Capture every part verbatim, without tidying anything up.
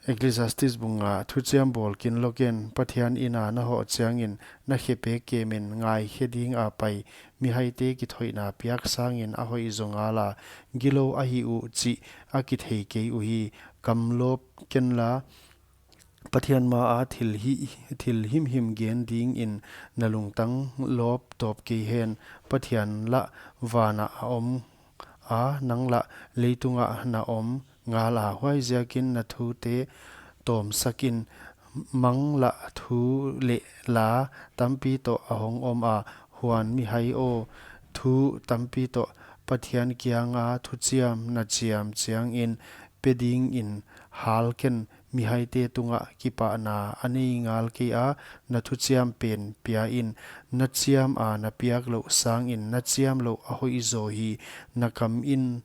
Ecclesiastes bung nga, thuchiam bawl kinlouh ken, Pathian ina na hoh chiangin, na khe pek kemin ngaikhe dinga pai, mihaite kithoihna piak sangin a hoih zaw ngala, gilou ahi uh chih a kithei kei uhi. Kam lawp kenla, Pathian maa thil hi, thil himhim gen dingin na lungtang lawp tawp kei hen. Pathian lah vana a om a, nang lah leitunga na om ngala, huaiziakin na thute tawmsakin. Mang lah thu leh la tampi toh a hong om a, huan mihai aw, thu tampi toh Pathian kianga thuchiam na chiam chiangin pe dingin hal ken. Mihaite tunga kipahna a nei ngal kei a, na thuchiam pen pia in. Na chiama na piak louh sangin na chiam louh a hoih zaw hi. Na kamin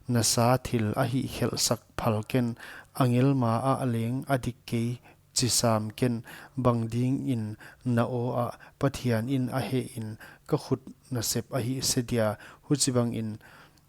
na sa thil a hihkhelhsak phal ken. Angel maa leng a dik kei chi sam ken. Bang dingin na aw ah Pathian in a hehin, ka khut nasep ahi se dia. Huchibangin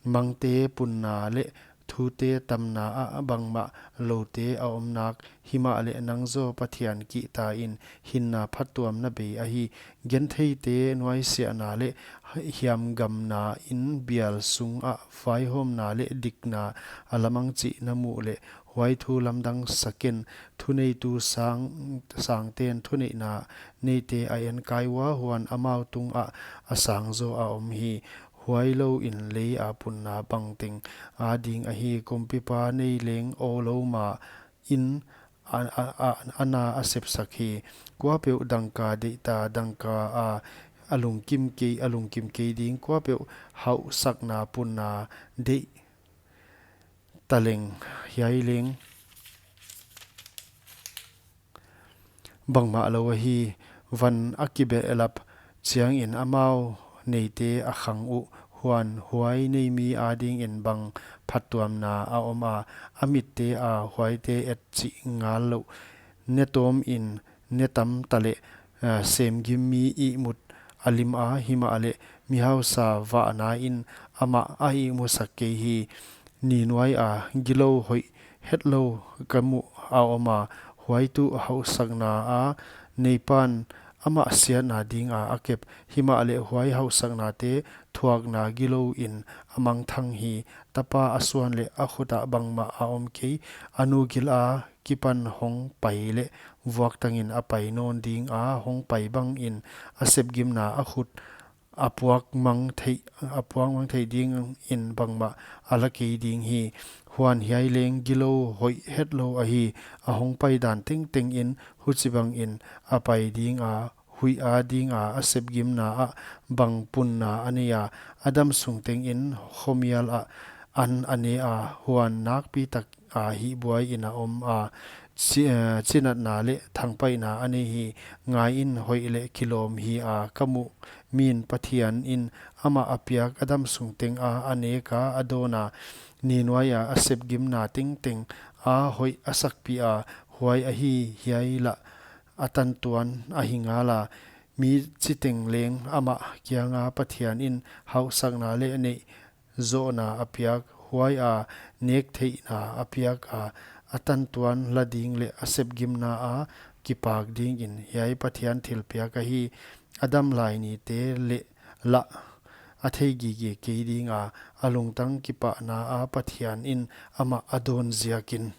mangte punna leh thute tamna ah bangmah loute a om nak. Himahleh nang zaw Pathian kihta in, hinna phattuamna bei ahi. Gentheite nuaisiahna leh hiamgamna in bial sungah vaihawmna leh dikna a lamang chih na muh leh, huai thu lamdang saken. Thuneitu sang, sangten thuneihna neite a enkai ua, huan amau tungah a sang zaw a om hi. Huai louin leia punna bangteng a ding ahi. Kumpipa nei leng aw lou main a, a, a, a na a sepsak hi. Kuapeuh dangka deihta, dangka a, a lungkim kei, a lungkim kei ding. Kuapeuh hauhsakna punna deih taleng, hiai leng bangmah lou ahi. Van a kibehlap chiangin amau neite a khang uh, huan huai neimi adingin bang phattuamna a om a. A mitte a huaite et chih ngal louh. Ne tawmin ne tam taleh, ah, semgim mi ihmut a lim a, himahleh mi hausa vahna in amah a ihmusak kei hi. Ni nuaia gilou hoih hetlou ka muh a om a, huai tuh hauhsakna a neipan amah siatna dinga a kep. Himahleh huai hauhsaknate thuakna gilouin a mangthang hi. Tapa a suan leh a khutah bangmah a om kei. A nu gila kipan hong pai leh vuaktangin a pai nawn dinga, hong pai bangin a sepgimna a khut a puak mang theih, a puak mang theih dingin bangmah a la kei ding hi. Huan hiai leng gilou hoih hetlou ahi. A hong pai dan tengtengin huchibangin a pai dinga, huih adinga a sepgimna ah bang punna a nei a. A damsung tengin khomial ah an a ne a, huan nakpi tak a hihbuaiin a om a. Chi-, eh, chinatna leh thangpaihna a nei hi. Ngaiin, hoih leh kilawm hi a, ka muh min Pathian in amah a piak a damsung tenga a neka a dawn a. Ni nuaia a sepgimna tengteng a hoih a sakpih a, huai ahi hiai lah a tantuan ahi ngala. Mi chiteng leng amah kianga Pathian in hauhsakna leh neih zohna a piak, huaia nek theihna a piak a, a tantuan la ding leh a sepgimna a kipak dingin hiai Pathian thilpiak ahi. A dam lai nite leh lah a thei gige kei dinga, a lungtang kipahna a Pathian in amah a dawn ziakin.